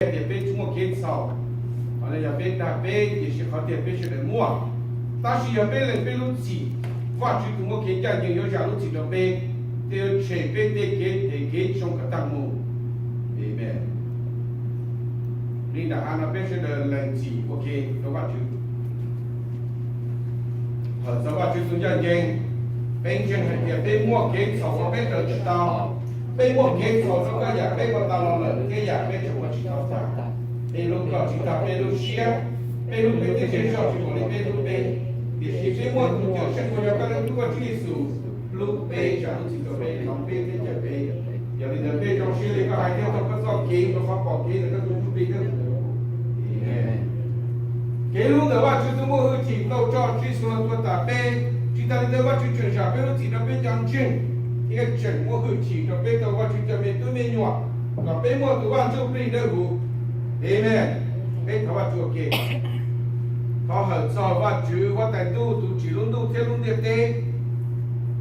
tias peb tsis muaj kev txhaum, qhov no yog peb dag peb, tiam sis qhov tiag peb sawv daws muaj. Tab sis yog peb lees peb lub txim, Vajtswv tus muaj kev ncaj ncees yuav zam lub txim rau peb, thiab yuav tshem peb tej kev phem kev zoo kom tag mus. Amees. Li ntawm no peb sawv daws lees txim ua ke rau Vajtswv. Thov txog Vajtswv tus ncaj ncees, peb ntseeg hais tias peb muaj kev txhaum uas peb raws tsis tau. Peb muaj kev txhaum rau tej yam peb ua tau los lawm thiab yam peb tseem ua tsis tau tas. Peb hlub koj tsis tag peb lub siab, peb hlub peb tej zej zog tsis npaum li peb hlub peb. Tiam sis peb muaj tus Cawm Seej uas yog koj leej tub Vajtswv Yexus hlub peb, zam lub txim rau peb, thov peb thiab cawm peb. Yog li ntawd peb zoo siab li koj hais thiab, thov koj txoj kev rau qhov pom kev ntawm koj tus Ntsuj Plig thiab. Amees. Kev hlub ntawm Vajtswv tus muaj hwj chim tau tso Tswv Yexus los tuag tas peb. Tsis tas li ntawd Vajtswv tseem zam peb lub txim rau peb cov ntseeg, thiab tseem muaj hwj chim rau peb tau Vajtswv cov me tub me nyuam, kom peb muaj tus Vaj Ntsuj Plig dawb huv. Amees. Peb thov Vajtswv ua ke. Thov hawm txog Vajtswv Huab Tais Ntuj tus tsim lub ntuj thiab lub ntiaj teb.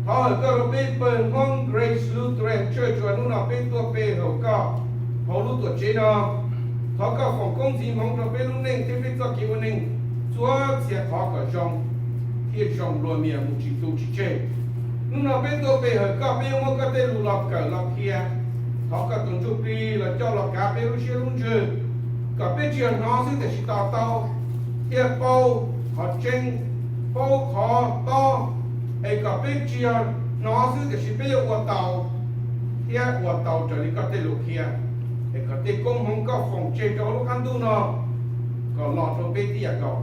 Thov hawm koj rau peb pawg Hmoob Grace Lutheran Church uas hnub no peb tuaj pe hawm koj hauv lub tuam tsev no. Thov koj foom koob txiv hmoov rau peb lub neej thiab peb txoj kev ua neeg txhua txhia qhov kom zoo thiab zoo luag mias mus tsis tu tsis tseg. Hnub no peb tuaj pe hawm koj, peb yuav muab koj tej lus los kawm los qhia. Thov koj tus Ntsuj Plig los coj los kav peb lub siab lub ntsws, kom peb tsis yog hnov xwb tiam sis to taub, thiab paub qhov tseeb, paub qhov tob, es kom peb tsis yog hnov xwb tiam sis peb yuav ua tau, thiab ua tau raws li koj tej lus qhia, es kom tej koob hmoov koj foom tseg rau hauv lub qab ntuj no kom los rau peb tib yam nkaus.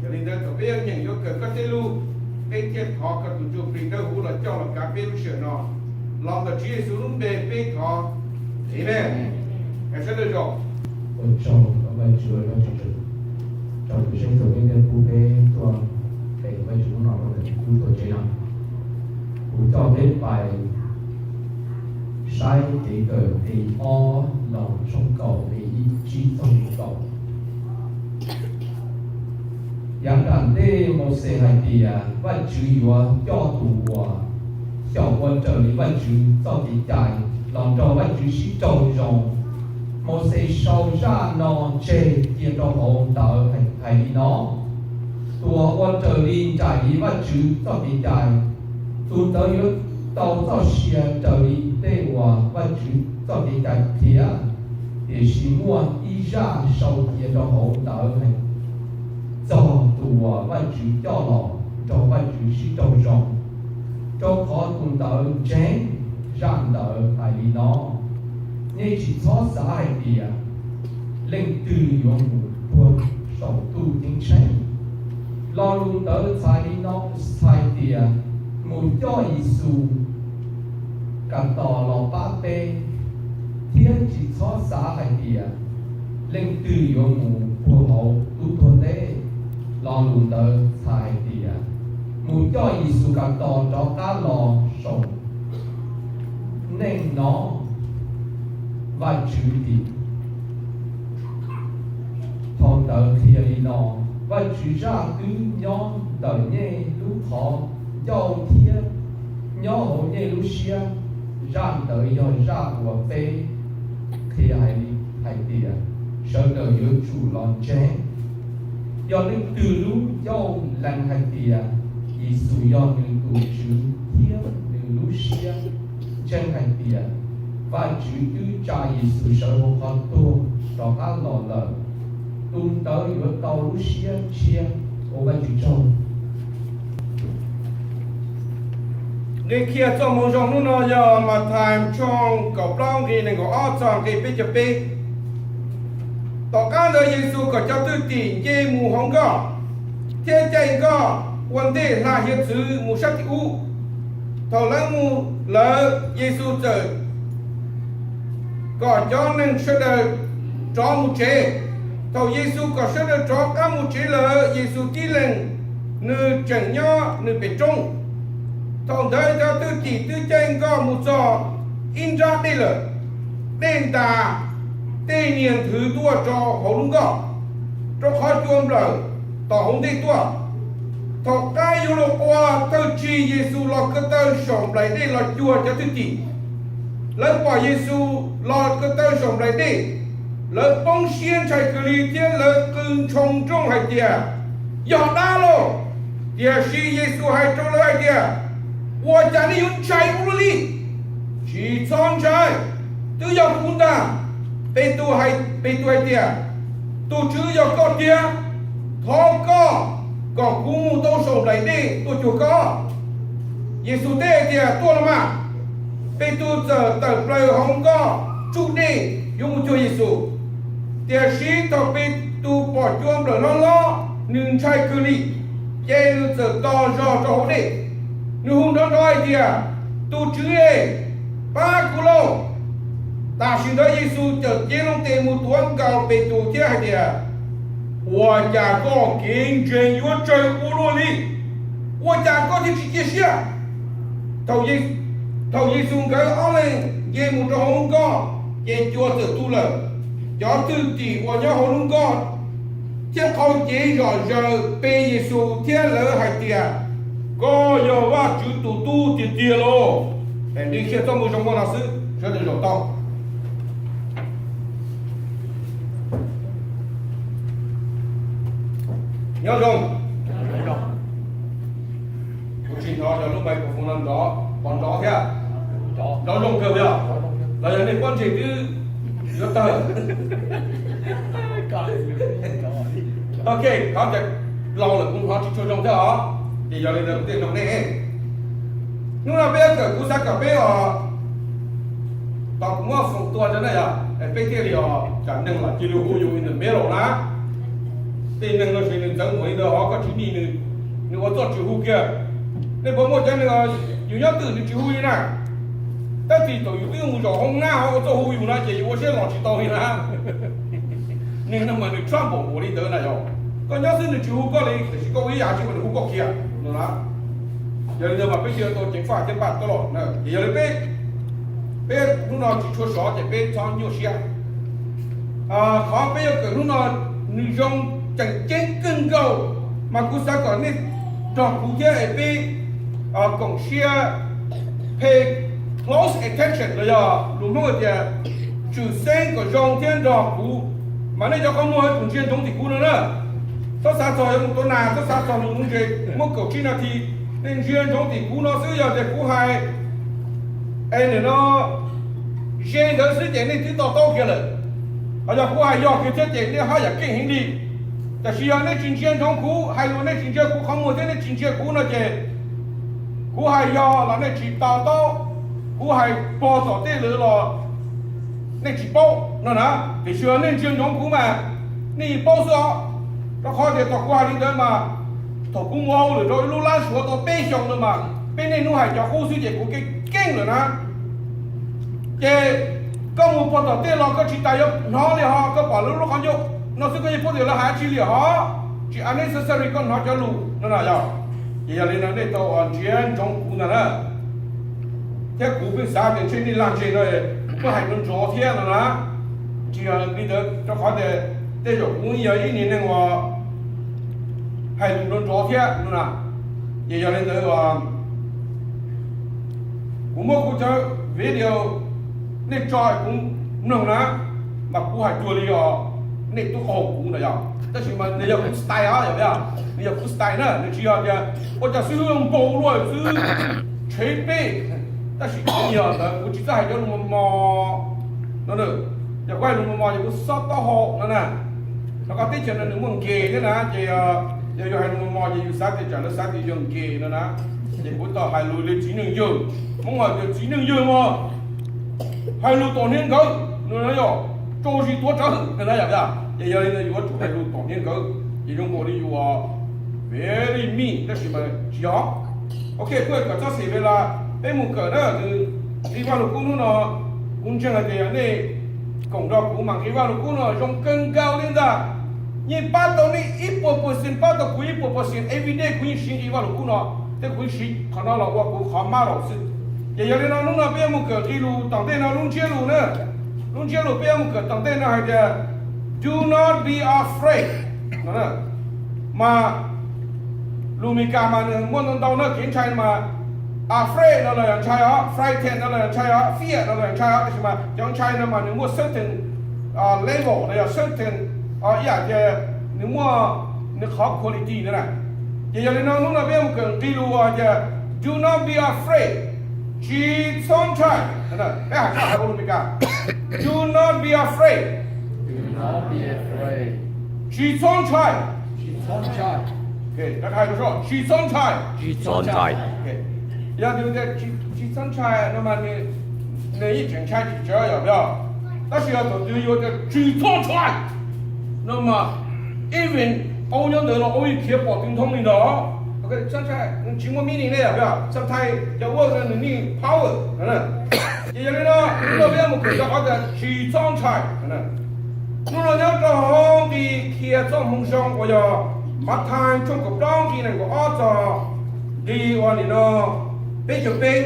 Yog li ntawd thaum peb yuav nyeem yuav kawm koj tej lus, peb thiaj thov koj tus Ntsuj Plig dawb huv los coj los kav peb lub sij hawm no. Los ntawm Tswv Yexus lub npe peb thov. Amees. Sawv daws zaum. Ua tsaug rau Vajtswv, rau tus Tswv, rau tus Tswv tus Ntsuj Plig pub peb tuaj pe Vajtswv hnub no rau ntawm lub tuam tsev no. Kuv coj peb pais saib kev kawm nqe ob los tshooj kaum, nqe ib tsib txog nkaum. Yav nram ntej Mauxes hais tias Vajtswv yuav coj tus uas xyaum ua raws li Vajtswv txoj kev cai los nrog Vajtswv sib raug zoo. Mauxes sau zaj no tseg cia rau hauv ntawv hais li no: Tus uas ua raws li nraim li Vajtswv txoj kev cai, tus ntawd yuav tau txoj sia raws li tej uas Vajtswv txoj kev cai qhia. Tiam sis muaj ib zaj sau cia rau hauv ntawv hais txog tus uas Vajtswv coj los nrog Vajtswv sib raug zoo, rau qhov tus ntawd ntseeg. Zaj ntawd hais li no: Nej tsis txhob xav hais tias leej twg yuav mus puag saum ntuj ceeb tsheej. Lo lus ntawd txhais li no, txhais tias mus coj Yexus kom tos los pab peb, thiab tsis txhob xav hais tias leej twg yuav mus puag hauv lub tuag teb. Lo lus ntawd txhais hais tias mus coj Yexus kom tos rov qab los saum neej no Vajtswv tim phau ntawv qhia li no: Vajtswv zaj twb nyob ntawm nej lub qhov ncauj thiab nyob hauv nej lub siab. Zaj ntawd yog zaj uas peb qhia hais tias sawv daws yuav tsum los ntseeg. Yog leej twg lub ncauj lees hais tias Yexus yog nws tus Tswv thiab nws lub siab ntseeg hais tias Vajtswv twb tsa Yexus sawv hauv qhov tuag rov qab los lawm, tus ntawd yuav tau lub siab tshiab ua Vajtswv tsaug. Nqe qhia txoj moo zoo hnub no yog Mathais tshooj kaum plaub nqe nees nkaum ob txog nqe peb caug peb. Tom qab ntawd Yexus kom cov thwj tim nce mus hauv nkoj, thiab caij nkoj ua ntej hla hiav txwv mus sab tim ub. Thaum lawv mus lawm, Yexus txawm kom cov neeg sawv daws rov mus tsev. Thaum Yexus kom sawv daws rov qab mus tsev lawm, Yexus tib leeg nws tseem nyob nws pem roob. Thaum ntawd cov thwj tim twb caij nkoj mus txog ib nrab dej lawm. Dej ntas, tej niag nthwv tuaj rau hauv lub nkoj, rau qhov cua nplawm tom hauv ntej tuaj. Thaum qab yuav luag qua thawj tsig, Yexus los ko taw saum nplaim dej los cuag cov thwj tim. Lawv pom Yexus los ko taw saum nplaim dej, Lawv poob siab ntshai kawg li thiab lawv qw ntshoo nrooj hais tias, Yog dab lauj! Tiam sis Yexus hais rau lawv hais tias, Ua cas nej yuav ntshai ua luaj li? Tsis txhob ntshai, twb yog kuv ntag. Petus hais, Petus hais tias, Tus Tswv, yog koj tiag, thov koj kom kuv mus tau saum nplaim dej tuaj cuag koj. Yexus teb hais tias, Tuaj los mas. Petus txawm tawm plaws hauv nkoj tsuj dej yuav mus cuag Yexus. Tiam sis thaum Petus pom cua nplawm hlob hlob, nws ntshai kawg li, ces nws txawm tos zog rau hauv dej. Nws hu nrov nrov hais tias, Tus Tswv e, pab kuv lauj! Tam sim ntawd Yexus cawm cev loo tes mus tuav nkaus Petus thiab hais tias, Ua cas koj kev ntseeg yuav tsawg ua luaj li? Ua cas koj thiaj tsis cia siab? Thaum Yexus nkawd ob leeg nce mus rau hauv lub nkoj, ces cua txawm tu lawm. Cov thwj tim uas nyob hauv lub nkoj thiab qhau cev zom zaws pe Yexus thiab lawv hais tias, Koj yog Vajtswv tus Tub tiag tiag lauj! Nqi qhia txoj moo zoo no xwb, sawv daws zaum tau. Nyob zoo. Kuv tsis hnov cov lub microphone no nrov, pov nrov thiab. Nrov zoo kawg yog, los yog nej pob ntseg twb yuav tawg. Ok, qhov tias laus lawm kuv hnov tsis tshua zoo thiab os, ces yog li ntawd kuv thiaj nug nej. Hnub no peb yuav kawm, kuv xav kom peb os, tos kuv muab foom tua rau na yog, peb thiaj li os, tsam neeg los cia li hu yus in the middle na. Tej neeg no ces nws ntxeev muam li ntawd ho koj tsis nij nws, nws ua txuj tsis hu kiag. Nej puas muaj cov neeg yus nyob twg nws tsis hu li na? Tab sis thaum yus twb mus zaum hoob nab ho ua txuj hu yus na ces yus ua siab los tsis tau li na. Neeg no mas nws trouble npaum li ntawd na yog. Koj nyob xwb nws tsis hu koj li, tiam sis koj ua ib yam tsis ua nws hu koj kiag no na. Yog li ntawd mas peb thiaj tau ceev faj thiab npaj tau los. Ces yog li peb, peb hnub no tsis tshua sov ces peb txhob nyuaj siab. Qhov peb yuav kawm hnub no nws zoo tseem ceeb kawg nkaus, mas kuv xav kom nej nrog kuv thiab es peb koom siab, pay close attention los yog lus Hmoob hais tias tshwm xeeb kom zoo thiab nrog kuv. Mas nej cov qhov muag yuav tsum ntsia ntsoov tim kuv no na. Txhob xav txog yuav mus tua nas, txhob xav txog lus nuv ntses, muab kaum tsib nas this, nej ntsia ntsoov tim kuv no xwb. Yog tias kuv hais es nim no ze ntawd xwb ces nej twb to taub kiag lawm. Ho yog kuv hais yog kiag thiab ces nej haj yam keej heev li. Tiam sis yog nej tsis ntsia ntsoov kuv hais lus, nej tsis ntsia kuv qhov muag thiab nej tsis ntsia kuv no ces kuv hais yog los nej tsis to taub, kuv hais pog tom tej lawm los nej tsis paub no na. Tiam sis yog nej ntsia ntsoov kuv mas nej yeej paub xwb os. Rau qhov tias thaum kuv hais li ntawd mas thaum kuv mus hauj lwm rau ib lub lab Suav tau peb xyoos ntawd mas peb niaj hnub hais cov qub xwb ces kuv keej keej lawm na. Ces koj mus pog tom tej los koj tsis tas yuav hnov li ho, koj pom lawv lub qhov ncauj no xwb koj yeej paub tias lawv hais dab tsi li ho. Tsis unnecessary koj hnov cov lus no na yog. Ces yog li no nej tau ntsia ntsoov kuv ntag na. Thiab kuv pheej xav tias ntshe nej lag ntseg no, kuv pheej hais nrov nrov thiab no na. Tsis yog li ntawd rau qhov tias tej zaum kuv yog ib niag neeg uas hais lus nrov nrov thiab no na. Ces yog li ntawd kuv muab kuv cov video nej tso kuv mloog na, mas kuv hais cuag li os nej tub qhau kuv na yog. Tab sis mas nws yog kuv style os, yog, nws yog kuv style na, nws tsis yog tias ua cas xib hwb npau luaj xwb tshev peb. Tab sis yog ntawd kuv tsis txawj hais cov lus mos mos no. Yog kuv hais lus mos mos ces kuv xob taub hau no na. Rau qhov teb chaws no nws muaj nkees thiab na, ces yog yus hais lus mos mos ces yus xav tias tsam lawv xav tias yog nkees no na. Ces kuv tau hais lus li txiv neej yawg, Hmoob hais tias txiv neej yawg mas hais lus tom hniav nkawd no yog rau zis tuav rawv no na yom. Ces yog li ntawd yuav tsum hais lus tom hniav nkawd ces zoo nkaus li yus very mean, tab sis mas tsis yog. Ok, kuv kom txhob xim ve los peb mus kawm na. Nqi Vaj Lug Kub hnub no kuv ntseeg hais tias yog nej koom nrog kuv mas nqi Vaj Lug Kub no zoo kawg nkaus li ntag. Yeej pab tau nej ib puas percent, pab tau kuv ib puas percent, every day kuv yeej siv nqi Vaj Lug Kub no, thiab kuv yeej siv qhov no los ua kuv qhov mab laus xwb. Ces yog li no hnub no peb yuav mus kawm nqi lus tom ntej no lub ntsiab lus na. Lub ntsiab lus peb yuav mus kawm tom ntej no hais tias, Do not be afraid no. Mas lus Meskas mas nws muaj ntau ntau na, kev ntshai mas afraid no los yog ntshai os, frightened no los yog ntshai os, fear no los yog ntshai os, tab sis mas cov ntshai no mas nws muaj certain level no yog certain, ib yam tias nws muaj nws qhov quality na. Ces yog li no hnub no peb mus kawm nqi lus tias do not be afraid, tsis txhob ntshai. Peb hais txhob hais ua lus Meskas, do not be afraid, tsis txhob ntshai. Tsis txhob ntshai. Yog tias tsis txhob ntshai no mas nws yeej tseem ntshai tsis tsawg yom, yog. Tab sis yog thaum twg yuav tias tsis txhob ntshai no mas even aub nyob ntawd los aub yeej khiav pom tw ntoo li ntawd. Tsis muaj meaning ne yom, sometimes cov word no nws neeg power. Ces yog li no hnub no peb mus kawm tau qhov tias tsis txhob ntshai. Hnub no nyob rau hauv nqi qhia txoj moo zoo uas yog Mathais tshooj kaum plaub nqi nees nkaum ob txog nqi uas nim no peb caug peb.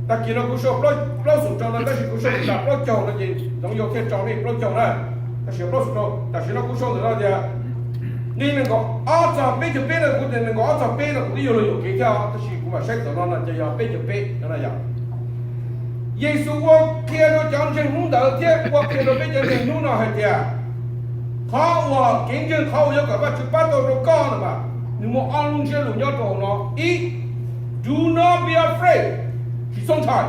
Tag kis no kuv sau plaub xum rau no tab sis kuv sau tas plaub caug no ces ntxoov yau thiaj rau nej plaub caug na. Tab sis plaub xum rau tam sim no kuv sau ntawm no tias nqi nees nkaum ob txog peb caug peb no, kuv tias nees nkaum ob txog peb no kuv twb yuav los yuam kev thiab tab sis kuv mam saib tawm no no ces yog peb caug peb no na yom. Yexus ua qhia rau cov ntseeg hnub ntawd thiab ua qhia rau peb cov ntseeg hnub no hais tias qhov uas kev ntseeg, qhov uas yuav kom Vajtswv pab tau rau koj no mas nws muaj ob lub ntsiab lus nyob rau hauv no. Ib, do not be afraid, tsis txhob ntshai.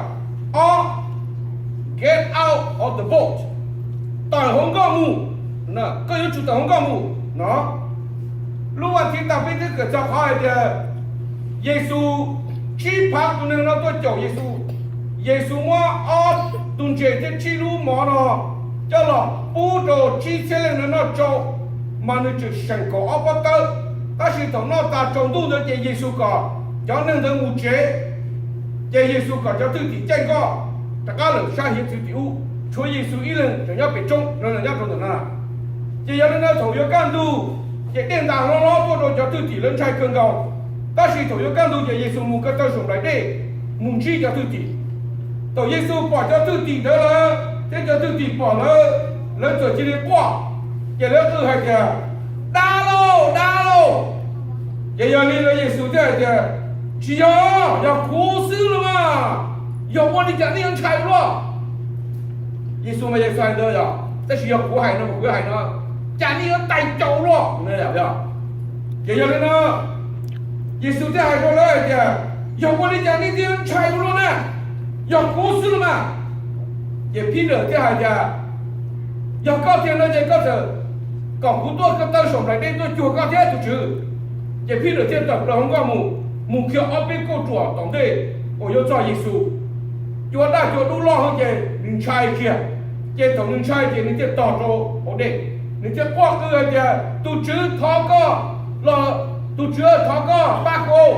Ob, get out of the boat, tawm hauv nkoj mus. Koj yuav tsum tawm hauv nkoj mus no. Lub vas thiv tas peb twb kawm txog qhov hais tias Yexus tsib phav tus neeg no tuaj caum Yexus. Yexus muab ob tug ntses thiab tsib lub mov no coj los pub rau tsib txhiab leej no noj tsau, mas nws tseem seem kaum ob pob tawb. Tab sis thaum noj tas tsaus ntuj ntawd ces Yexus kom cov neeg ntawd mus tsev, ces Yexus kom cov thwj tim caij nkoj rov qab lawm sab hiav txwv tim ub, tshuav Yexus ib leeg tseem nyob pem roob no, nyob rau ntawm no. Ces yog li no thaum yuav kaj ntug, ces dej ntas hlob hlob tuaj rau cov thwj tim lawv ntshai kawg nkaus. Tab sis thaum yuav kaj ntug ces Yexus mus ko taw saum nplaim dej mus ntsib cov thwj tim. Thaum Yexus pom cov thwj tim ntawd lawm thiab cov thwj tim pom lawv, lawv txawm cia li quaj, ces lawv qw hais tias, Dab lauj, dab lauj! Ces yog li no Yexus thiaj hais tias, Tsis yog, yog kuv xwb los mas, yog ua li cas nej yuav ntshai ua luaj? Yexus mas Yexus hais ntawd yog, tab sis yog kuv hais no mas kuv yuav hais no, cas nej yuav tais caus luaj? Ces yog li no Yexus thiaj hais rau lawv hais tias, Yog ua li cas nej thiaj yuav ntshai ua luaj na? Yog kuv xwb los mas. Ces Peter thiaj hais tias, Yog koj tiag no ces koj txawm kom kuv tuaj ko taw saum nplaim dej tuaj cuag koj thiab tus Tswv. Ces Peter thiaj tawm plaws hauv nkoj mus, mus kiag ob peb kauj ruam tom ntej uas yuav txog Yexus. Cua daj cua dub loj heev ces nws ntshai kiag. Ces thaum nws ntshai ces nws thiaj tog rau hauv dej, nws thiaj quaj qw hais tias, Tus Tswv thov koj los, tus Tswv thov koj pab kuv.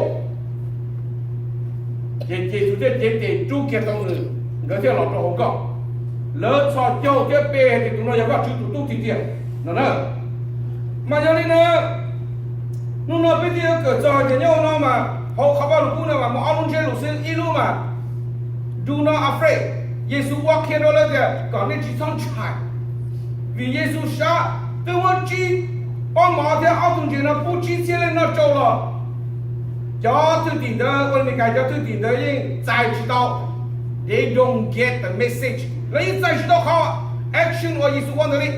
Ces Yexus thiaj cev tes rub kiag tau nws, nkawd thiaj los rau hauv nkoj. Lawv txhos caug thiab pe hais tias, Tus no yog Vajtswv tus tub tiag tiag no na. Mas yog li na, hnub no peb thiaj yuav kawm txog hais tias nyob hauv no mas hauv qhov Vajluskub no mas muaj ob lub ntsiab lus xwb, ib lub mas do not afraid, Yexus ua qhia rau lawv tias kom nej tsis txhob ntshai. Vim Yexus sab twb muab tsib pob mov thiab ob tug ntses no pub tsib txhiab leej noj tsau los, cov thwj tim ntawd, ua li Meskas cov thwj tim ntawd yeej txais tsis tau, they don't get the message, lawv yeej txais tsis tau qhov action uas Yexus ua ntawd li.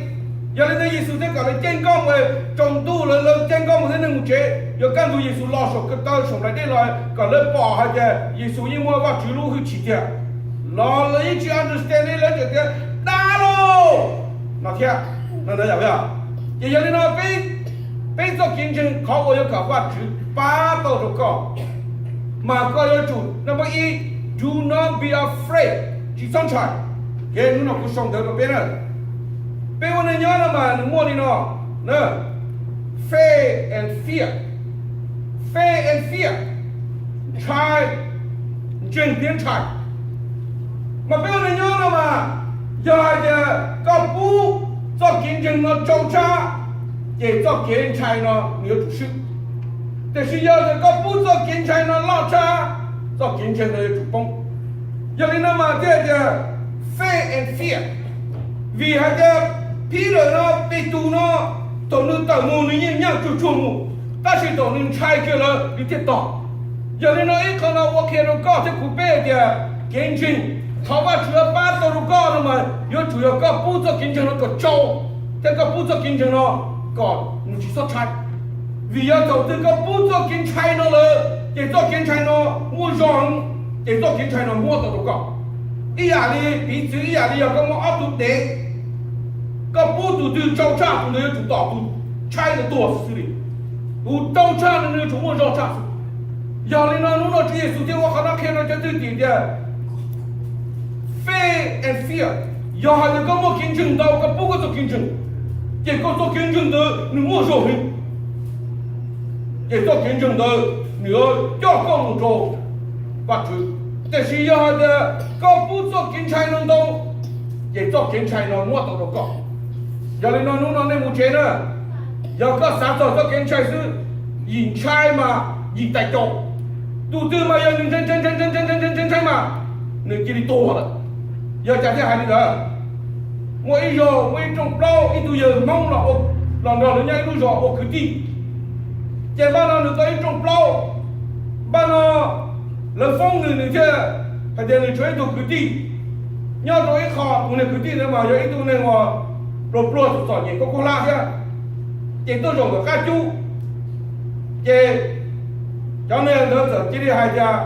Yog li ntawd Yexus thiaj kom lawv caij nkoj mus, tsaus ntuj lawv, lawv caij nkoj mus thiab neeg mus tsev, yuav kaj ntug Yexus los saum ko taw saum nplaim dej los kom lawv pom hais tias Yexus yeej muaj Vajtswv lub hwj chim tiag. Los lawv yeej tsis understand li, lawv tseem tias, Dab lauj! No thiab. Ces yog li no peb, peb txoj kev ntseeg qhov uas yuav kom Vajtswv pab tau rau koj, mas koj yuav tsum, number ib, do not be afraid, tsis txhob ntshai. Ces hnub no kuv sau ntawv rau peb na. Peb ua neeg nyob no mas nws muaj li no, faith and fear, faith and fear, ntshai, ntseeg thiab ntshai. Mas peb ua neeg nyob no mas yog hais tias koj pub txoj kev ntseeg no tsau tshaj, ces txoj kev ntshai no nws yuav tsum swb. Tiam sis yog tias koj pub txoj kev ntshai no loj tshaj, txoj kev ntseeg no yuav tsum poob. Yog li no mas thiaj hais tias faith and fear. Vim hais tias Peter no, Petus no, thaum nws tawm mus nws yeej nyaj tsuag tsuag mus, tab sis thaum nws ntshai kiag lawm nws thiaj tog. Yog li no ib qho no ua qhia rau koj thiab kuv peb hais tias kev ntseeg Qhov Vajtswv yuav pab tau rau koj no mas yuav tsum yog koj pub txoj kev ntseeg no kom tsau, thiab koj pub txoj kev ntseeg no kom nws tsis txhob ntshai. Vim yog thaum twg koj pub txoj kev ntshai no lawm ces txoj kev ntshai no muaj zog heev, ces txoj kev ntshai no muab tau rau koj. Ib yam li piv txwv ib yam li yog koj muaj ob tug dev, koj pub tus twg tsau tshaj tus ntawd yuav tsum tom tus tshaib ntawd tuag xwb li. Tus tsau tshaj no nws yuav tsum muaj zog tshaj xwb. Yog li no hnub no Tswv Yexus thiaj ua qhov no qhia rau cov thwj tim tias faith and fear, yog hais tias koj muaj kev ntseeg ntau, koj pub koj txoj kev ntseeg, ces koj txoj kev ntseeg ntawd nws muaj zog heev, ces txoj kev ntseeg ntawd nws yuav coj koj mus rau Vajtswv. Tiam sis yog hais tias koj pub txoj kev ntshai no ntau, ces txoj kev ntshai no muab tau rau koj. Yog li no hnub no nej mus tsev na, yog koj xav txog txoj kev ntshai xwb, yim ntshai mas yim tais caus. Tus twg mas yog nws ntshai ntshai ntshai ntshai ntshai ntshai ntshai mas nws cia li tuag lawm. Yog cas thiaj hais li ntawd? Muaj ib zaug muaj ib rooj plaub, ib tug yawg Hmoob los nrog lawv nyob ib lub zos ua kwv tij. Ces npaj no nws tau ib rooj plaub, npaj no lawv foob nws, nws thiaj hais tias nws tshuav ib tug kwv tij nyob rau ib qho. Tus niag kwv tij ntawd mas yog ib tug neeg uas pluag pluag txom txom nyem khuj khuj hlab thiab, ces tuaj zaum ntawm qab cub. Ces cov neeg ntawd txawm cia li hais tias,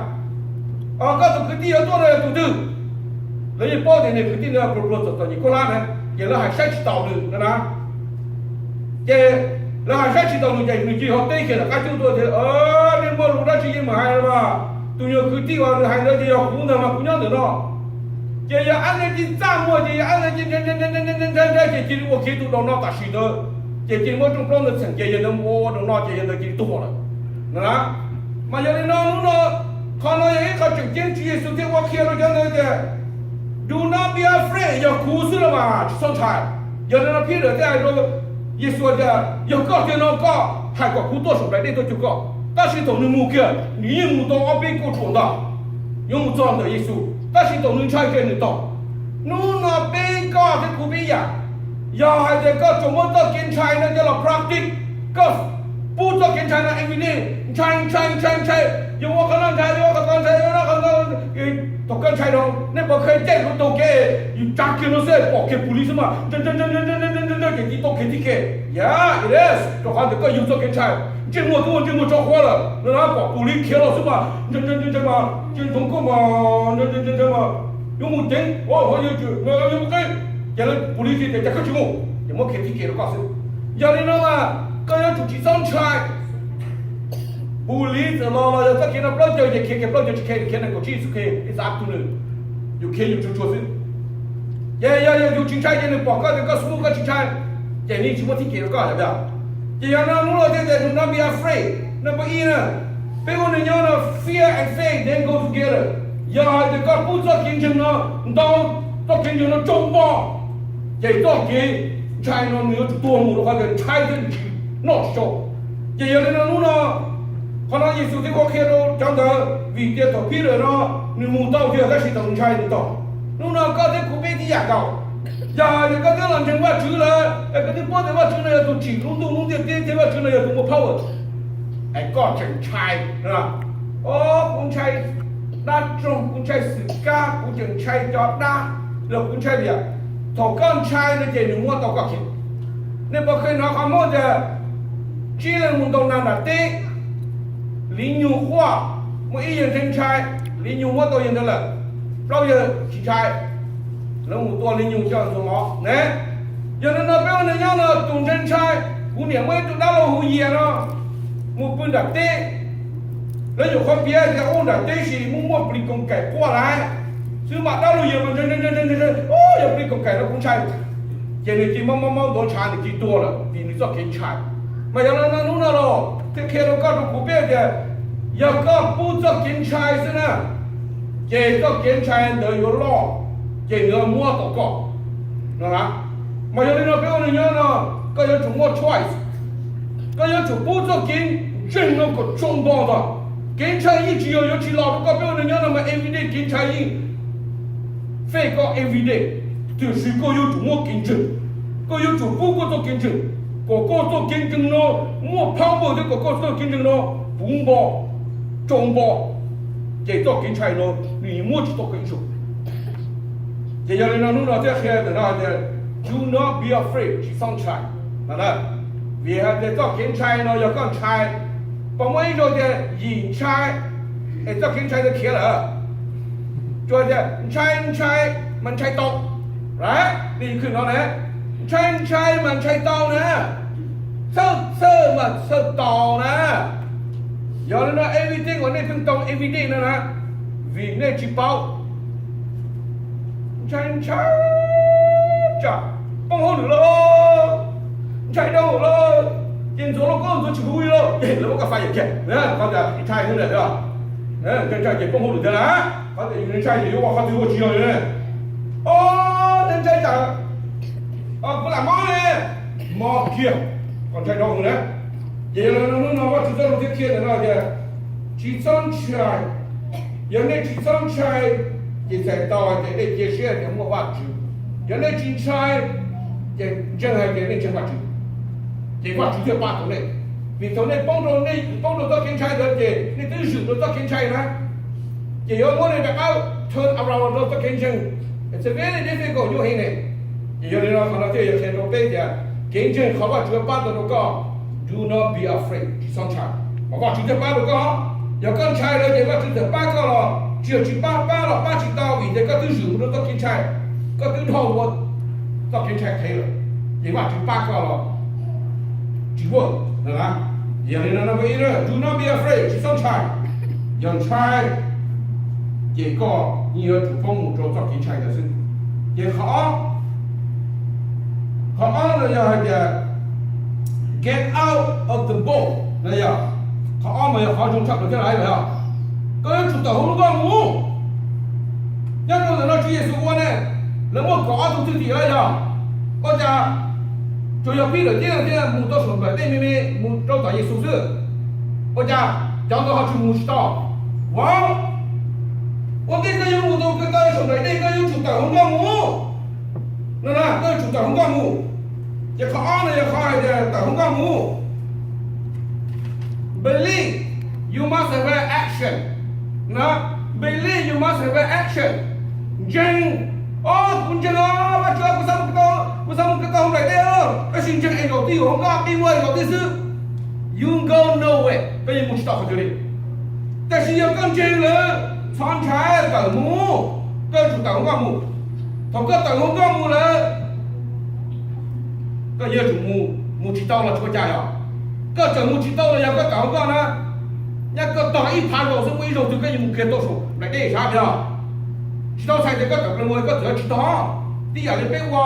koj tus kwv tij yuav tuaj no yog tus twg? Lawv yeej paub tias niag kwv tij ntawd pluag pluag txom txom nyem khuj hlab na, ces lawv hais saib tsis taus nws no na. Ces lawv hais saib tsis taus nws ces nws cia li ho teb kiag ntawm qab cub tuaj tias, nej muaj lus dab tsi yeej meem hais los mas, tus nyuag kwv tij uas nws hais ntawd ces yog kuv ntag mas kuv nyob ntawm no. Ces yog ab ntawd cia li txaj muag, ces yog ab ntawd cia li ntshai ntshai ntshai ntshai, ces cia li ua kiag tus daus no tam sim ntawd, ces cia li muab rooj plaub ntawd txheem ces yawg ntawd mus ua ua daus no ces yawg ntawd cia li tuag lawm no na. Mas yog li no hnub no, qhov no yog ib qho tseem ceeb Tswv Yexus thiaj ua qhia rau cov ntawd tias, do not be afraid, yog kuv xwb los mas tsis txhob ntshai. Yog li no Peter thiaj hais rau Yexus tias, yog koj tiag no koj hais kom kuv tuaj saum nplaim dej tuaj cuag koj. Tab sis thaum nws mus kiag nws yeej mus tau ob peb kauj ruam ntag, yuav mus txog ntawm Yexus, tab sis thaum nws ntshai kiag nws tau. Hnub no peb, koj thiab kuv peb yam, yog hais tias koj tsuas muab txoj kev ntshai no coj los practice, koj pub txoj kev ntshai no everyday, ntshai ntshai ntshai ntshai, yuav ua qhov no ntshai, yuav ua qhov tod ntshai, yuav ua qhov tod, thaum koj ntshai no nej puas kheev caij hluav taug kev, yus tsa kiag no xwb pom kiag pus lis xwb mas ntshai ntshai ntshai ntshai ntshai ntshai ntshai ces tiv tau kev tib ke. Yog, it is, rau qhov ntawm koj yug txoj kev ntshai. Ntsej muag twb ua ntsej muag tsov quab lawm no na, pom pus lis khiav los xwb mas ntshai ntshai ntshai ntshai mas tsis ntsoov koj mas ntshai ntshai ntshai ntshai mas yuav mus ceev, yuav mus qe, ces lawv pus lis tias cas koj tsis mus, ces muab khiav tib ke rau koj xwb. Yog li no mas koj yuav tsum tsis txhob ntshai. Pus lis txawm los los yog txoj kev no plaub caug ces khiav kiag plaub caug, tsis khiav, khiav nees nkaum tsib xwb, khiav ib xav tu nws, yus khiav yus tsuag tsuag xwb. Ces yog yog yus tsis ntshai ces nws pom koj tias koj smooth, koj tsis ntshai, ces nws tsis muab tib ke rau koj yom. Ces yog no hnub no thiaj tias do not be afraid. Number ib na, peb ua neeg nyob no, fear and faith they go together. Yog hais tias koj pub txoj kev ntseeg no ntau, txoj kev ntseeg no tsau npo, ces txoj kev ntshai no nws yuav tsum tuag mus rau qhov tias ntshai thiab nws tsis noj tsis tsau. Ces yog li no hnub no, qhov no Yexus thiaj ua qhia rau cov ntawd vim tias thaum Peter no nws mus tau tiag tab sis thaum nws ntshai nws tau. Hnub no koj thiab kuv peb tib yam nkaus. Yog hais tias koj twb los ntseeg Vajtswv lawm es koj twb paub tias Vajtswv no yog tus tsim lub ntuj lub ntiaj teb thiab Vajtswv no yog tus muaj power, es koj tseem ntshai, o, kuv ntshai dab roog, kuv ntshai xwm kab, kuv tseem ntshai cov dab, los kuv ntshai liam. Thaum koj ntshai no ces nws muab tau koj kiag. Nej puas kheev hnov qhov Hmoob tias tsib leeg mus ntaus nas nram teb, li nyug quaj, muaj ib yawg ntshai ntshai, li nyug muab tau yawg ntawd lawm, plaub yawg tsis ntshai, lawv mus tua li nyug coj ntxuag mov ne. Yog li no peb ua neeg nyob no tus ntshai ntshai, kuv niam muaj ib tug dab laug hu Yias no mus pw nram teb, lawv nyuam qhuav piav tias ub nram teb sis muaj muaj plis koom kaim quaj lawm xwb mas dab laug Yias mas ntshai ntshai ntshai ntshai, yog plis koom kaim no kuv ntshai. Ces nws cia li mob mob mob ntuav ntshav nws cia li tuag lawm vim nws txoj kev ntshai. Mas yog li no hnub no los thiaj qhia rau koj rau kuv peb tias yog koj pub txoj kev ntshai xwb na, ces txoj kev ntshai ntawd yuav loj, ces nws yuav muab tau koj no. Mas yog li no peb ua neeg nyob no, koj yuav tsum muaj choice. Koj yuav tsum pub txoj kev ntseeg no kom tsau npo ntag. Kev ntshai yeej tsis yog yuav tsis los rau koj, peb ua neeg nyob no mas everyday kev ntshai yeej face koj everyday. Tiam sis koj yuav tsum muaj kev ntseeg, koj yuav tsum pub koj txoj kev ntseeg, kom koj txoj kev ntseeg no muaj power thiab kom koj txoj kev ntseeg no puv npo, tsau npo, ces txoj kev ntshai no nws muab tsis tau koj ib zaug. Ces yog li no hnub no thiaj qhia ntawm no tias, do not be afraid, tsis txhob ntshai no na. Vim hais tias txoj kev ntshai no yog koj ntshai, puas muaj ib zaug tias yim ntshai es txoj kev ntshai ntawd khiav lawm? Tsuas tias ntshai ntshai mas ntshai tau, right? Nej khwj no na, ntshai ntshai mas ntshai tau na, txhawj txhawj mas txhawj tau na. Yog li no everything uas nej pheej tau everyday no na, vim nej tsis paub. Ntshai ntshai tsam poob hauj lwm lauj, ntshai dhau lawm, ces ntxuav lauj kaub ntxuav tsis huv li lauj, ces lawv muab koj fire kiag, qhov tias ntshai xwb na, ntshai ntshai ces poob hauj lwm thiab na, qhov tias yus ntshai ces yuav ua qhov twg ua tsis yog li. Os, ntshai ntshai tsam kuv lam mob ne, mob kiag, koj ntshai dhau hwv na. Ces yog li no hnub no Vajtswv txoj lus thiaj qhia ntawm no tias, tsis txhob ntshai. Yog nej tsis txhob ntshai, ces txhais tau hais tias nej cia siab tias muaj Vajtswv. Yog nej tsis ntshai, ces ntseeg hais tias nej ntseeg Vajtswv, ces Vajtswv thiaj pab tau nej. Vim thaum nej poob rau, nej poob rau txoj kev ntshai ntawd ces nej twb zwm rau txoj kev ntshai na, ces yuav muab nej rov qab turn around rau txoj kev ntseeg. It's a very difficult, nyuaj heev ne. Ces yog li no qhov no thiaj yuav qhia rau peb tias kev ntseeg qhov Vajtswv pab tau rau koj, do not be afraid, tsis txhob ntshai, mas Vajtswv thiaj pab rau koj. Yog koj ntshai lawm ces Vajtswv txawm pab koj los tsis yog tsis pab, pab los pab tsis tau vim tias koj twb zwm mus rau txoj kev ntshai, koj twb dhau ua txoj kev ntshai qhev lawm, ces Vajtswv pab koj los tsis ua. Yog li no, do not be afraid, tsis txhob ntshai. Yog ntshai ces koj yeej yuav tsum poob mus rau txoj kev ntshai ntawd xwb. Ces qhov ob, qhov ob no yog hais tias get out of the boat no yog, qhov ob mas yog qhov zoo tshaj plaws thiab lawm yog, koj yuav tsum tawm hauv lub nkoj mus. Nyob rau ntawm no Tswv Yexus ua ne, lawv muaj kaum ob tug thwj tim lawm yog, ua cas tsuas yog Pij Lawm thiab thiaj mus tau saum nplaim dej me me mus rau tom Yexus xwb? Ua cas cov ntawd ho tsis mus tsis tau? Vauv, ua ntej koj yuav mus tau koj saum nplaim dej koj yuav tsum tawm hauv nkoj mus. No na, koj yuav tsum tawm hauv nkoj mus. Ces qhov ob no yog qhov hais tias tawm hauv nkoj mus. Believe you must have an action. Na, believe you must have an action. Ntseeg, o, kuv ntseeg os Vajtswv, kuv xav mus, kuv xav mus kawm tau hauv nplaim dej, tab sis ntseeg es zaum twj ywm hauv nkoj, pib ua zaum twj xwb, you go nowhere, koj yeej mus tsis tau qhov twg li. Tab sis yog koj ntseeg lawm, txhob ntshai, tawm mus, koj yuav tsum tawm hauv nkoj mus. Thaum koj tawm hauv nkoj mus lawm, koj yuav tsum mus, mus tsis tau los tsis ua cas yog. Koj txawm mus tsis tau los yog koj tawm hauv nkoj na, nyab koj tog ib phav zaus xwb muaj ib zaug twg koj yuav mus khiav tau saum nplaim dej sab yog. Tsis tau txhais tias koj tawm plaws mus koj txawm tsis tog. Tib yam li peb ua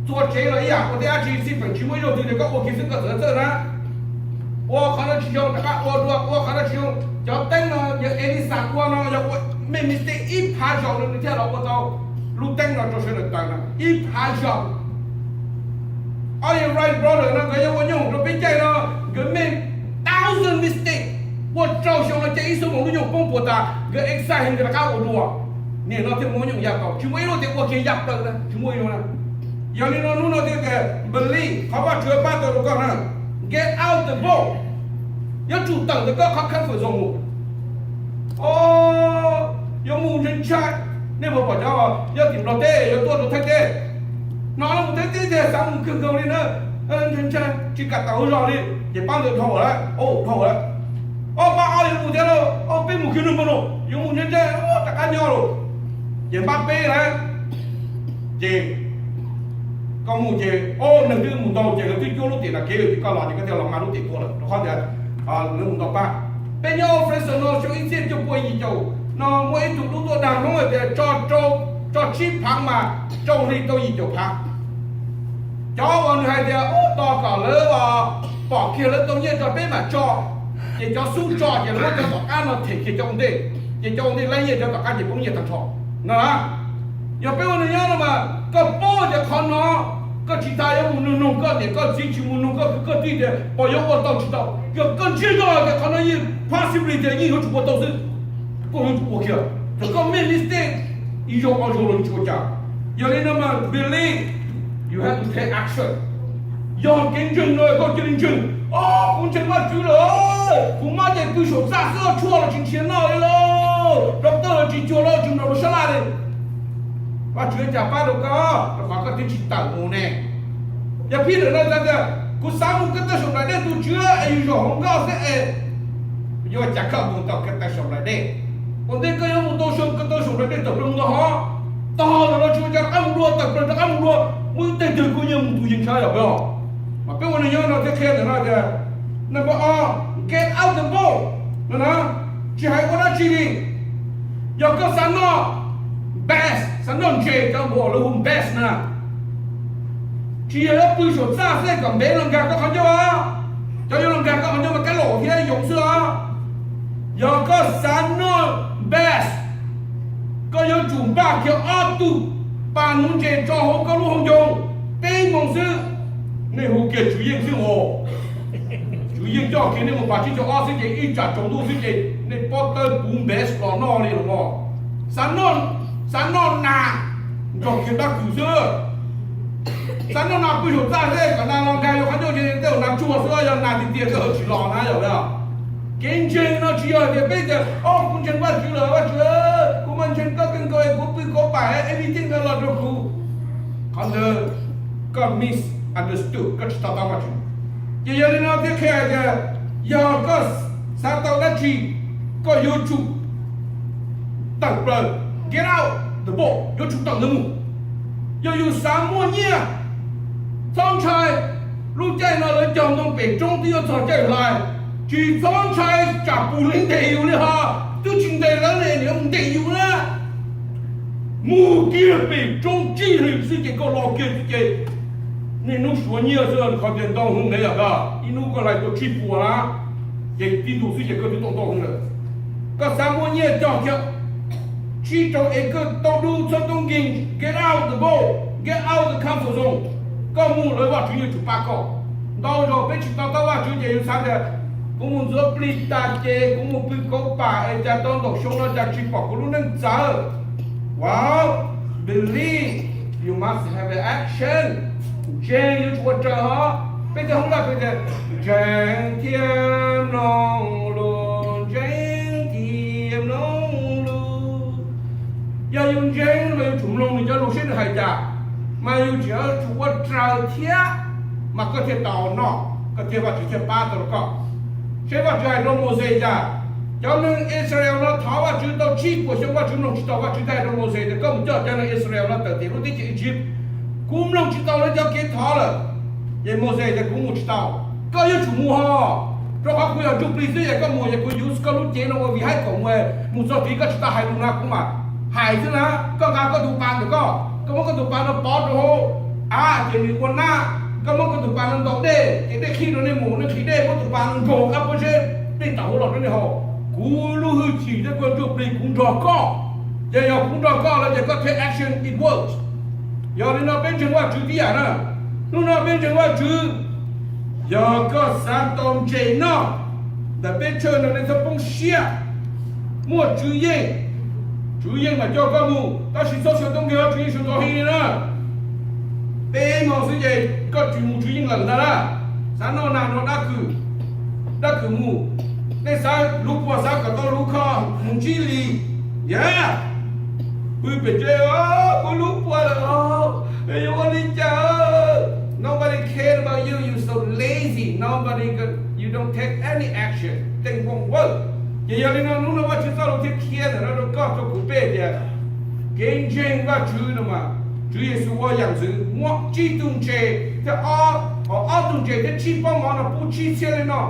txua tsev los ib yam, ua tej dab tsi xij peem tsis muaj ib zaug twg tias koj ua kiag xwb koj txawm txawj na. Ua qhov no tsis zoo rov qab ua dua, ua qhov no tsis zoo. Cov teeb no yog Elisa ua no yog ua, made mistake ib phav zaus no nws thiaj los ua tau lub teeb no rau sawv daws tawm na, ib phav zaus. All your right brother no nkawd yuav ua nyooj rau peb caij no, nkawd made thousand mistake, ua rau xyoo no caij ib xuab moos lub nyooj poob puas tas, nkawd excite heev nkawd rov qab ua dua. Niaj no thiaj muaj nyooj ya tau, tsis muaj ib lub tias ua kiag ya plaws na, tsis muaj ib lub na. Yog li no hnub no thiaj tias believe qhov Vajtswv pab tau rau koj na, get out the boat, yuav tsum tawm ntawm koj qhov comfort zone mus. O, yuav mus ntshai ntshai. Nej puas pom cov nyob tim Nplog teb yuav tuaj rau Thaib teb, hnov mus Thaib teb tiag xav mus kawg nkaus li na, ntshai ntshai tsis kam tawm hauv zos li. Ces pab ntawd dhau lawm, o, dhau lawm. O, pab ob yuav mus thiab lauj, o, peb mus kiag nws mus lauj, yuav mus ntshai ntshai, rov qab nyob lauj. Ces pab peb na, ces koj mus ces, o, neeg twb mus ntau ces lawv twb cuab lub tiam nram kev lawm ces koj los ces koj thiaj los mas lub tiam tuaj lawm rau qhov tias lawv mus ntau pab. Peb nyob Fresno no xyoo ib txhiab cuaj pua yim caum no muaj ib tug tub tuaj dag Hmoob hais tias tso rau, tso tsib phav mas rau hli tau yim caum phav. Cov uas nws hais tias tos kom lawv pom kiag lawv tau nyiaj tso peb mam tso, ces cov xub tso ces lawv muab cov tom qab no them kiag cov ua ntej, ces cov ua ntej laib nyiaj cov tom qab ces poob nyiaj tag nrho no na. Yog peb ua neeg nyob no mas koj paub tias qhov no koj tsis tas yuav mus nug nug koj niam koj txiv, tsis mus nug koj kwv koj tij tias puas yuav ua tau tsis tau. Yog koj ntsib zog tias qhov no yeej possibility tias yeej yuav tsum ua tau xwb, koj yuav tsum ua kiag. Thaum koj made mistake ib zaug ob zaug los yeej tsis ua cas. Yog li no mas believe you have to take action. Yog kev ntseeg no koj cia li ntseeg, o, kuv ntseeg Vajtswv lawm, kuv mab ces pw saum txaj xwb tshuaj los tsis nrhiav noj li lauj, doctor los tsis cuag lauj, tsis nrog rau sab laj li. Vajtswv ua cas pab rau koj, rau qhov koj twb tsis tawm mus ne. Yog phij ntawm no tias, kuv xav mus kev tawm saum nplaim dej, tus Tswv es yus zaum hauv nkoj xwb es yuav ua cas koj mus tau kev tawm saum nplaim dej. Ua ntej koj yuav mus tau saum kev tawm saum nplaim dej tawm plaws mus tau hov, tog los tsis ua cas rov qab mus dua, tawm plaws rov qab mus dua, muaj ib teg twg koj yeej mus tus yeej tshav yom peb os. Mas peb ua neeg nyob no thiab qhia ntawm no tias, number o, get out the boat no na, tsis hais ua dab tsi li. Yog koj xav noj best, xav noj ntses, cov npua lawv hu best na, tsis yog yuav pw saum txaj xwb kom npev los nkag koj qhov ncauj. Cov yuav los nkag koj qhov ncauj mas kab laum thiab yoov xwb os. Yog koj xav noj best, koj yuav tsum npaj kiag ob tug pas nuv ntses tso hauv koj lub hauv ncoo, peb moos xwb. Nej hu kiag Tswv Yeej xwb os. Tswv Yeej coj kiag nej mus pas tsib caug ob xwb ces ib tsam tsaus ntuj xwb ces nej pob tawb puv npev los noj li los os. Xav noj, xav noj nas, nrog kiag dab kws xwb. Xav noj nas pw saum txaj xwb kom nas los nkag yuav qhov ncauj ces tej zaum nas tsuag xwb, yog nas tiag tiag koj tsis los na yom. Kev ntseeg no tsis yog hais tias peb tias, o kuv ntseeg Vajtswv lawm, Vajtswv, kuv mas ntseeg koj kawg nkaus, kuv pw kuv pam everything no los rau kuv. Qhov ntawd koj misunderstood, koj tsis to taub Vajtswv. Ces yog li no thiaj qhia hais tias yog koj xav tau dab tsi, koj yuav tsum tawm plaws, get out the boat, yuav tsum tawm ntawd mus. Yog yus xav muaj nyiaj, txhob ntshai, lub caij no lawv cog ntoo pem roob twb yuav txog caij hlais, tsis txhob ntshai tsam puas leej ntes yus li ho, twb tsis ntes lawv ne, nws yuav ntes yus na. Mus kiag pem roob tsib hlis xwb ces koj los kiag xwb ces niaj hnub suav nyiaj xwb, qhov tias ntau heev ne yom, ib hnub koj hlais tau tsib puas na, ces tib ntus xwb ces koj twb tau ntau heev lawm. Koj xav muaj nyiaj cog kiag tsib rau acre tauj dub txhob toob nkeeg, get out the boat, get out the comfort zone. Koj mus lawm Vajtswv yuav tsum pab koj. Ntau zaus peb tsis to taub Vajtswv ces yus xav tias kuv mus ntxuav plig tas ces kuv mus pw kauv pam es cas tau ntaum xyoo no cas tsis pom kuv lub neej txawv. Well, believe you must have an action. Ntseeg yuav tsum ua raws hov. Peb cov Hmoob Lauj peb tias ntseeg thiab mloog lus, ntseeg thiab mloog lus. Yog yus ntseeg mas yus tsum mloog nws cov lus seb nws hais cas, mas yus tseem yuav tsum ua raws thiab, mas koj thiaj tau noj, koj thiaj, Vajtswv thiaj pab tau rau koj. Seb Vajtswv hais rau Mauxes cas, cov neeg Israel no thov Vajtswv tau tsib puas xyoo Vajtswv mloog tsis tau, Vajtswv thiaj hais rau Mauxes tias koj mus coj cov neeg Israel no tawm tim lub teb chaws Iziv, kuv mloog tsis tau lawv cov kev thov lawm. Ces Mauxes tias kuv mus tsis tau. Koj yuav tsum mus ho, rau qhov kuv yog ntsuj plig xwb es koj mus es kuv yuav koj lub cev no ua vim haib kaum mus, mus txog tid koj tsis tau hais lus no kuv mam hais xwb na. Koj nqa koj tus pas ntawm koj, koj muab koj tus pas no pov rau hauv av ces nws ua nab. Koj muab koj tus pas no ntaus dej ces dej qhib rau nej mus, nej nqhis dej muab tus pas no nkaug qab pob zeb, dej tawm hauv los rau nej haus. Kuv lub hwj chim thiab kuv ntsuj plig kuv nrog koj. Ces yog kuv nrog koj lawm ces koj take action, it works. Yog li no peb ntseeg Vajtswv tib yam na. Hnub no peb ntseeg Vajtswv, yog koj xav tau ntses noj ntawm peb tsawg no nej txhob poob siab. Muaj Tswv Yeej, Tswv Yeej mam coj koj mus, tab sis txhob xyaw toob nkeeg, Tswv Yeej xyaw ntxov heev li na. Peb moos xwb ces koj tsis mus Tswv Yeej lawm ntag na. Xav noj nas noj dab kws, dab kws mus. Nej xav luv puas, xav kom tau luv kho, mus ntsib Lis, yog pw pem tsev, kuv luv puas lawm, yuav ua li cas? Nobody care about you, you so lazy, nobody, you don't take any action, things won't work. Ces yog li no hnub no Vajtswv txoj lus thiaj qhia ntawm no rau koj rau kuv peb tias kev ntseeg Vajtswv no mas Tswv Yexus ua yam ntxwv muab tsib tug ntses thiab ob, ob tug ntses thiab tsib pob mov no pub tsib txhiab leej noj,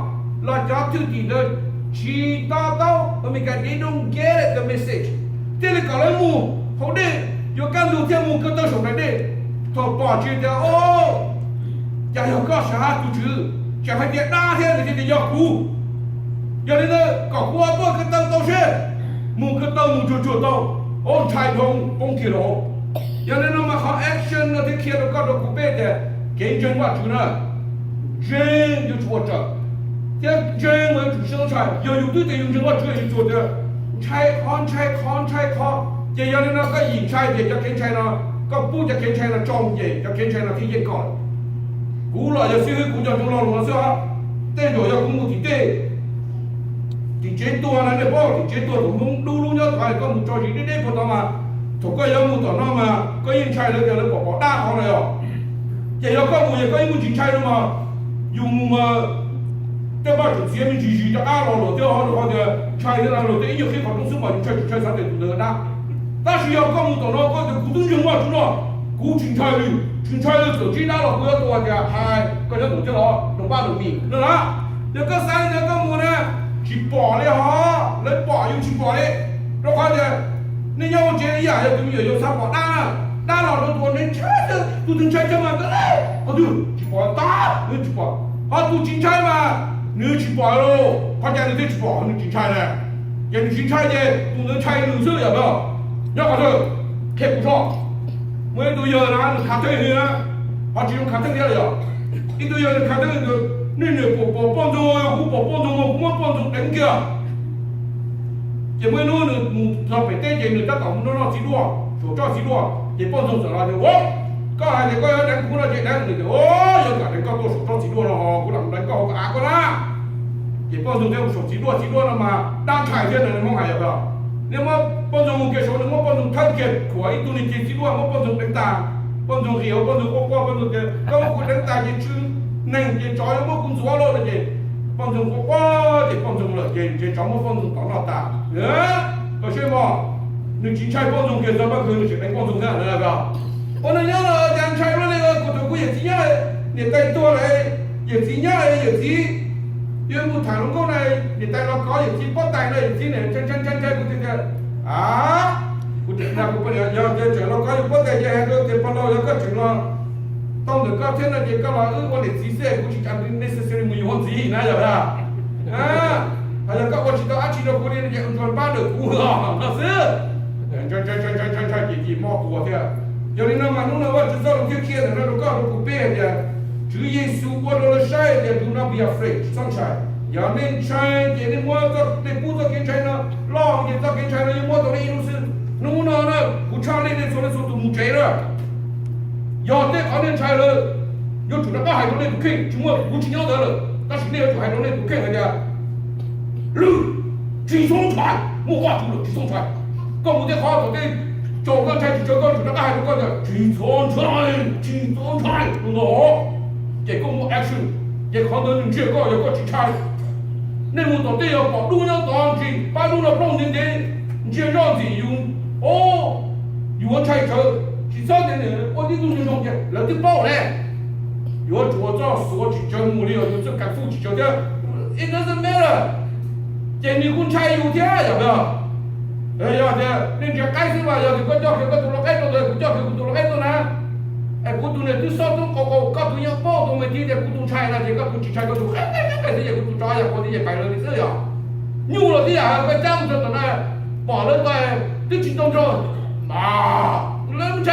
los cov thwj tim ntawd tsis to taub, Amelikas they don't get the message, thiaj li kom lawv mus hauv dej yuav kaj ntug thiaj mus kev tawm saum nplaim dej. Thaum pom tsis tias, o, cas yog koj sab tus Tswv, tseem hais tias dab thiab nws thiaj tias yog kuv. Yog li ntawd kom kuv ua tuaj kev tawm tau seb. Mus kev tawm mus tsuag tsuag tau, o, ntshai dhau poob kiag lawm. Yog li no mas qhov action no thiaj qhia rau koj rau kuv peb tias kev ntseeg Vajtswv na, ntseeg yuav tsum ua raws, thiab ntseeg mas yuav tsum siab ntshai. Yog yus twb tias yus ntseeg Vajtswv yus tsuas tias ntshai qhov ntshai qhov ntshai qhov, ces yog li no koj yim ntshai ces cov kev ntshai no, koj pub cov kev ntshai no tso mus ces cov kev ntshai no thiaj yeej koj. Kuv los yog xib hwb kuv nco ntsoov lo lus no xwb os. Tej zaum yog kuv mus tim tej, tim tsev tuag na, nej paub tim tsev tuag thaum Hmoob dub lub nyob tod, koj mus tso zis deb deb puag tod mas, Thaum koj yuav mus tom no mas koj yeej ntshai lawv tias lawv pom pom dab qhov na yog. Ces yog koj mus es koj yeej muaj tsis ntshai no mas, yus mus mas tej paj tsuam txiav me ntsis zis rov qab los luag thiab, ho rau qhov tias ntshai thiab na, luag tej ib nyuag qhib qhov rooj xwb mas yus ntshai tsis ntshai xav tias tus ntawd dab. Tab sis yog koj mus tom no koj tias kuv twb ntseeg Vajtswv no, kuv tsis ntshai li, tsis ntshai li, txawm ntsib dab los kuv yuav tua tias hais koj nyob ntawm thiab los nws pab nws mis no na. Yog koj xav li ntawd koj mus na, tsis pom li hos, lawv pom yus tsis pom li. Rau qhov tias nej nyob ua tsev ib yam yog tus me nyuam yaus xav pom dab, dab los rau tus ntshai, tus twg ntshai tshaj mas koj, qhov twg tsis pom, tab nws tsis pom, ho tus tsis ntshai mas nws tsis pom li. Qhov cas nws thiaj tsis pom? Nws tsis ntshai na. Ces nws tsis ntshai ces tus ntawd ntshai nws xwb yom. Nyob qhov twg? Qhia kuv soj. Muaj ib tug yawg na nws khav theej heev na, ho tsis zoo khav theej thiab los yog. Ib tug yawg nws khav theej, nej niam pom pom poj ntxoog, yog kuv pom poj ntxoog mas kuv muab poj ntxoog deev kiag. Ces muaj ib hnub nws mus txog pem teb ces nws tab tom mus noj noj txiv duaj saum tsob txiv duaj, ces poj ntxoog txawm los tias, Ua, koj hais tias koj yuav deev kuv no ces deev. Nws tias, Ua, yog kam deev koj tuaj saum tsob txiv duaj no ho kuv lam deev koj hauv av koj na. Ces poj ntxoog thiaj mus saum txiv duaj, txiv duaj no mas dab ntshai thiab no, Hmoob hais yog. Nej muab poj ntxoog mus kiag saud, nws muab poj ntxoog thawb kiag, khuam ib tug niag cev txiv duaj muab poj ntxoog deev tas. Poj ntxoog qis hauv, poj ntxoog quaj quaj, poj ntxoog tias, Koj muab kuv deev tas ces tswv neeg ces tsov yuav muab kuv ntxuav lauj no ces poj ntxoog quaj quaj ces poj ntxoog lawm ces ntshe tsov muab poj ntxoog tom noj tas. Koj saib mog, nws tsis ntshai poj ntxoog kiag txog paj kawg nws tseem deev poj ntxoog thiab na. Ua no nyob los cas ntshai luaj li, kuv tus kuv yawm txiv nyob, niam tais tuag lawm, yawm txiv nyob, yawm txiv yuav mus tham hluas nkauj na, niam tais los kov yawm txiv pob tais no, yawm txiv ntshai ntshai ntshai kuv tiag tiag. A, kuv tseem hais kuv poj niam, yog tias tseem los kov yus pob tais ces hais rau tias pog laus, yog koj tseem los tau ntawm koj thiab no ces koj los wb ua niam txiv xwb, kuv tsis necessary mus yuav ntxiv na yog. Ho yog koj ua tsis tau dab tsi rau kuv li no ces ua tsuas pab ntawm kuv no xwb. Ntshai ces cia mob tua thiab. Yog li no mas hnub no Vajtswv txoj lus thiaj qhia ntawm no rau koj rau kuv peb hais tias Tswv Yexus ua rau lawv saib tias do not be afraid, tsis txhob ntshai. Yog nej ntshai ces nej muab, nej pub txoj kev ntshai no loj ces txoj kev ntshai no yuav muab tau nej ib hnub xwb. Hnub no na kuv tshaj lij nej txhua leej txhua tus mus tsev na. Yog tej qhov nej ntshai lawm, yuav tsum rov qab hais rau nej tus kheej, tsis muaj, kuv tsis nyob ntawd lawm, tab sis nej yuav tsum hais rau nej tus kheej hais tias, Lwm, tsis txhob ntshai, muaj Vajtswv lawm tsis txhob ntshai. Koj mus tej qhov thaum tej tsaus koj ntshai tsis tsawg koj yuav tsum rov qab hais rau koj tias tsis txhob ntshai, tsis txhob ntshai no ntag. Ces koj muaj action, ces qhov ntawd nws ntsia koj yog koj tsis ntshai. Nej mus tom tej yog pom dub nyob tod ntsis pab dub no plooj ntev ntev, ntsia zoj ntxim yus, o, yus ua ntshai tsawv, tsis txhob tias ua tib tug zoo zoo ces lawv twb paub ne. Yuav tsum ua txoj xuav tsis tsawg mus li, yog yuav txoj kav fuj tsis tsawg thiab, it doesn't matter. Ces nws kuj ntshai yus thiab yom. Yog tias nej ntsia qaib xwb mas yog tias koj coj kiag koj tus lau qaib rau ntawd, kuv coj kiag kuv tus lau qaib tuaj na, es kuv tus niag twb xob tub qau qau, koj tus yeej paub tus me tib tias kuv tus ntshai no ces koj tus tsis ntshai, koj tus qaib qaib qaib xwb ces kuv tus tsov yam qhuav tib ces pais lawm li xwb yom. Nyuj los tib yam, koj cab mus rau tom na, pom lawv ntawd twb tsis tau nrog, lawv ntshai.